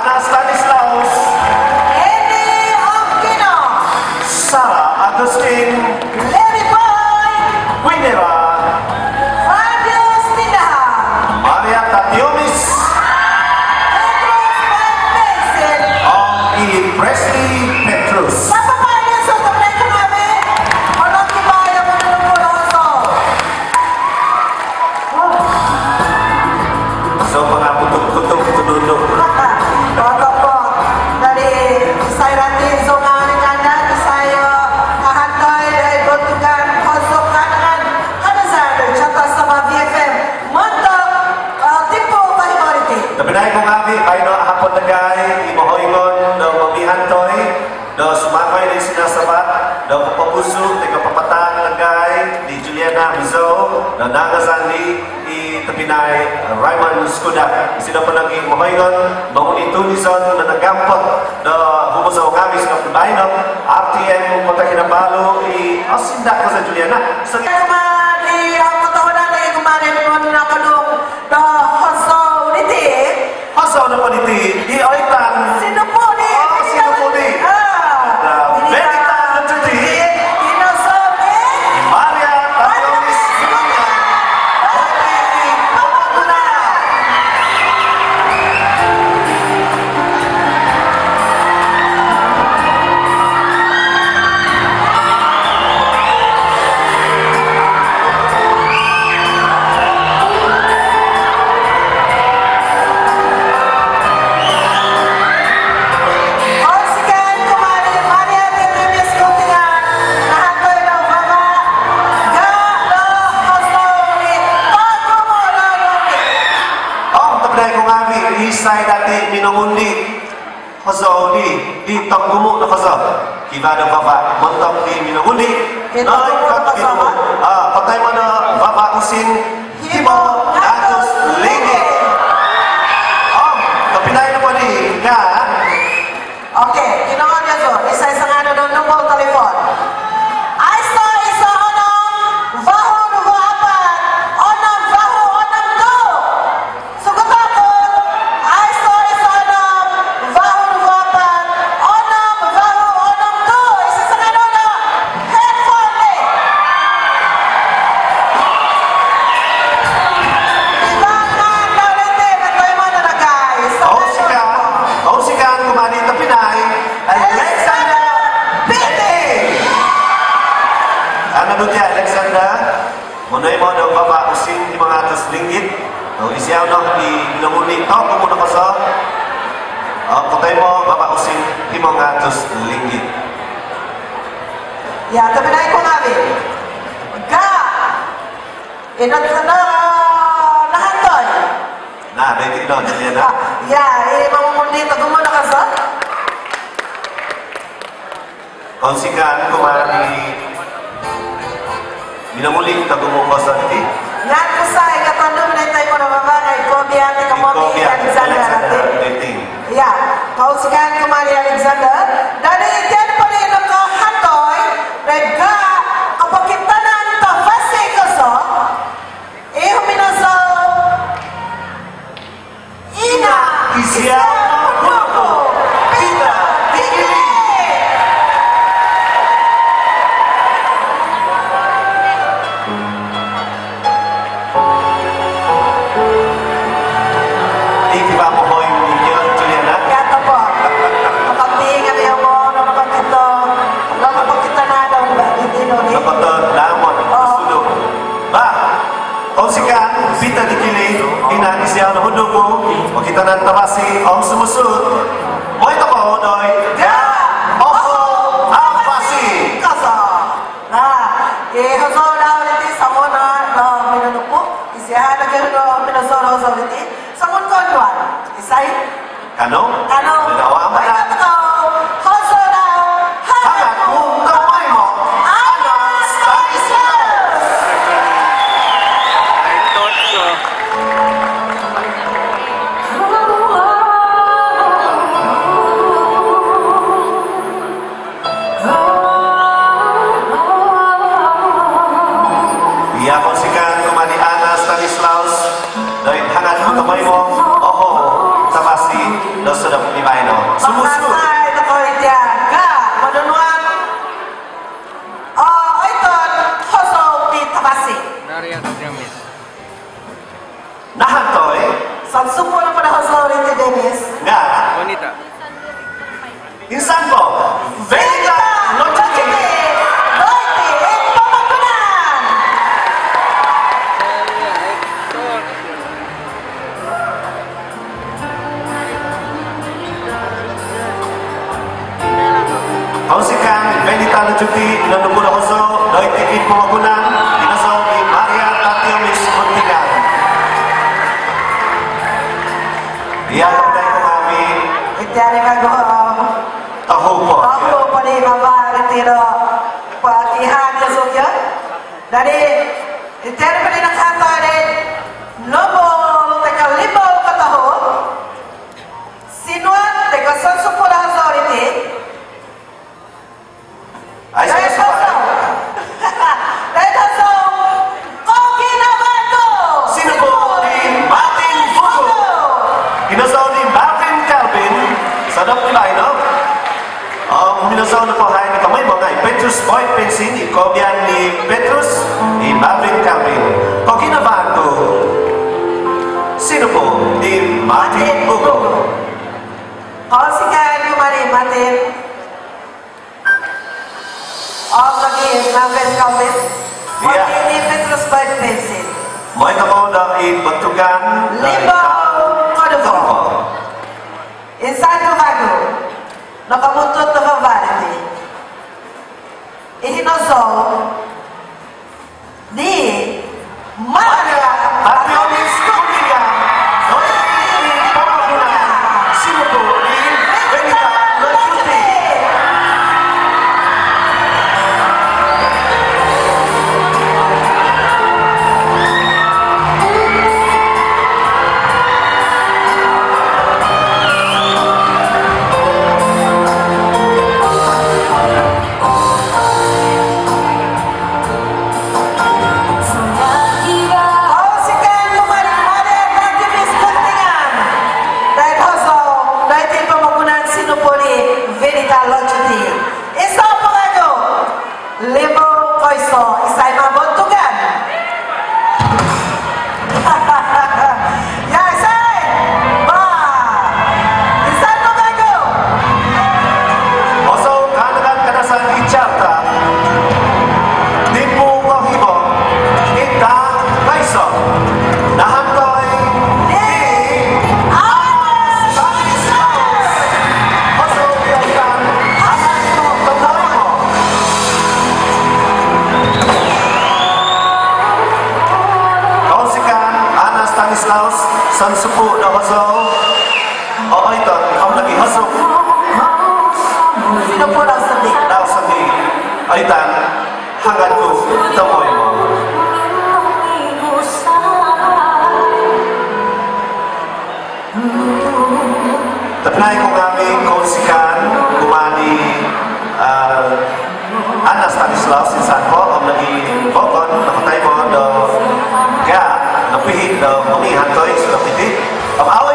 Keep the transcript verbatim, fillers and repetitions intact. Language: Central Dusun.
Stanislaus. Andy Okino. Sarah Agustin. Larry Boy. Guinevere. Fabio Stindaha. Maria Tatiomis. Petrus Van Benson. Om i Presley Petrus. Sapa pa ini soto mereka kami? Ono kiba yang menurut Rosso. So, pangakutuk-kutuk, kududuk. Otopot. Dari saya rati, so, ngawani kanda, saya, ah, hantoi, dari Guntukan, Hosok, Kanangan, Kadazan, dari Chata Sabah V F M. Montok, ah, timpu, Bali Moriti. Tapi dai ko ngaavi, baino hapod dagai, i mohoingon, do momihantoi, do sumakai di sinasabat, do kopobusu, di kapapatan dagai, di Juliana Mizo, do nangazan di, i tobpinai Raymond Skuda. Isido po nogi mohoingon, bangun itu di zon, do nagampot, do humozou ngaavi, sido po baino, R T M Kota Kinabalu, i osindak ko sa Juliana. Segi- Kumaa di, ah, kotohuadan lagi kumaa di, mun, ah, kodung, do hozou diti. Hozou nopo diti, di oitan. Sinupu di. Oh, sinupu di. Ah. Nah, Benita Lucuti. Dinosaur di. Maria Patrialis. Hobi di Pembangunan. Kousikaan kumaa di Maria Tetemis Kutingan, nahantoi do vava ga do hozou di togumu do lobi. Om tobpinai ku ngaavi, isai dati minongundi hozou di, di togumu do hozou. Kivaa do vava montok di minongundi. Di togumu do hozou. Noikot pituo. Ah, kotoimo do vava usin himo nahatus linggit. Om tobpinai nopo di nga. Okey, kinongoon diozu. Isai sanganu do nombor telefon? Aiso iso onom, vahu duvo apat, onom vahu onom duvo. Sugutokon, aiso iso onom, vahu duvo apat, onom vahu onom duvo. Isai sanganu do handphone di? Ibangan do liti, betul mana, guys? Kousikaan, kousikaan kumaa di tobpinai Alexander Piti. Ano dutia Alexander? Monoimo do vava usin himo nahatus linggit. Isiau no di minongundi togumu do hozou. Om kotoimo vava usin himo nahatus linggit. Ya, tobpinai ku ngaavi. Ga. Ino tanda nahantoi. Nah, dai tino, jadi ada. Ya, i minongundi togumu do hozou. Kousikaan kumaa di minongundi togumu do hozou diti. Nga kusai ka tondu minai tai mono baba ngai ko biar ti kemoti Alexander. Ya, kousikaan kumaa di Alexander. Dari tian poli noko hantoi, rega, kopokitanan tavasi kozo. Ihu minozou. Ina, isiau no hunduku, Peter Dikili. Iti ba mohoing ni John Juliana? Ya, topo. Kapati kami omo, no, kapati to. No, kapati tanah daun ba, di tino ni. Kapati daun, oh. Sudu. Ba. Kousikaan, Peter Dikili, ina isiau no hunduku, pokitanan tavasi om sumusuut. Moi tokou do, ya, oho, avasi. Kozo. Nah, eh, hozou dau diti, samono do minongundi, isiau do minozou do hozou diti, samono ko duan, isai. Kano? Kano? Minawa mana? Hozou dau. Hanga ku tamaimo. Anas Stanislaus. I thought so. Ia, kousikaan kumaa di Anas Stanislaus, doid hanga ku tamaimo, oho, tavasi, do sodop Di baino. Sumusu. Mamarasai tokou iti ga, monunuan. Oh, oi, tontok hozou di Tavasi. Dari yang terjamin. Nahantoi. Sansupu nopo do hozou diti, Dennis. Nga. Wanita. Insan po. Venita Locuti. Loiti, eh, Pomogunan. Kounsikaan Venita Locuti, nopunu do hozou doiti id Pomogunan, hinozou di Maria Tartiomis Muntingan. Iya, tobpinai ku ngaavi'. Iti ari kagu, tohu po. Tohu po di bapa' diti do pokihan do sugio. Dadi, iti ari po di nakatoi di nombor toi ko limbo kotohu. Sinuat toi ko sansupu do hozou diti. Ai, dait hozou. Dait hozou. Koginavaan ku. Sinupu di Martin Buku. Hinozou di Marvin Calvin. Sodop di baino. Om hinozou nopo hai di tomoimo nga i Petrus Boyd Pensin, i koobian di Petrus, i Marvin Calvin. Koginavaan ku. Sinupu di Martin Buku. Kounsikaan kumaa di Martin. Om nogi Marvin Calvin. Iya. Om nogi Petrus Boyd Pensin. Mooi tokou do id bontugan. Limbo koduvo. Insan ku vagu. Nokomuntut do vavadi. I hinozou di Maria Tartiomis Muntingan, doiti id Pomogunan, sinupu di Venita Locuti. Kounsikaan kumaa di Maria Tartiomis Muntingan. Dait hozou doiti id Pomogunan, sinupu di Venita Locuti. Iso po vagu. Limbo koiso, isai ma bontugan. Ya, isai? Ba. Insan po vagu. Hozou Kaanakan Kadazan id Carta. Timpu kohimo. Intan koiso. Nahantoi di Anas Stanislaus. Hozou di Oitan. Anas tu tomoimo. Kounsikaan Anas Stanislaus, sansupu do hozou. O Oitan, om nogi hozou. Sinupu Dau Sondii. Dau Sondii. Oitan, hangad ku tomoimo. Tobpinai ku ngaavi', kounsikaan kumaa di, eh, Anas Stanislaus insan po, om nogi vokon, nokotoimo do ga, nopihi' do mongihantoi sodop diti. Om au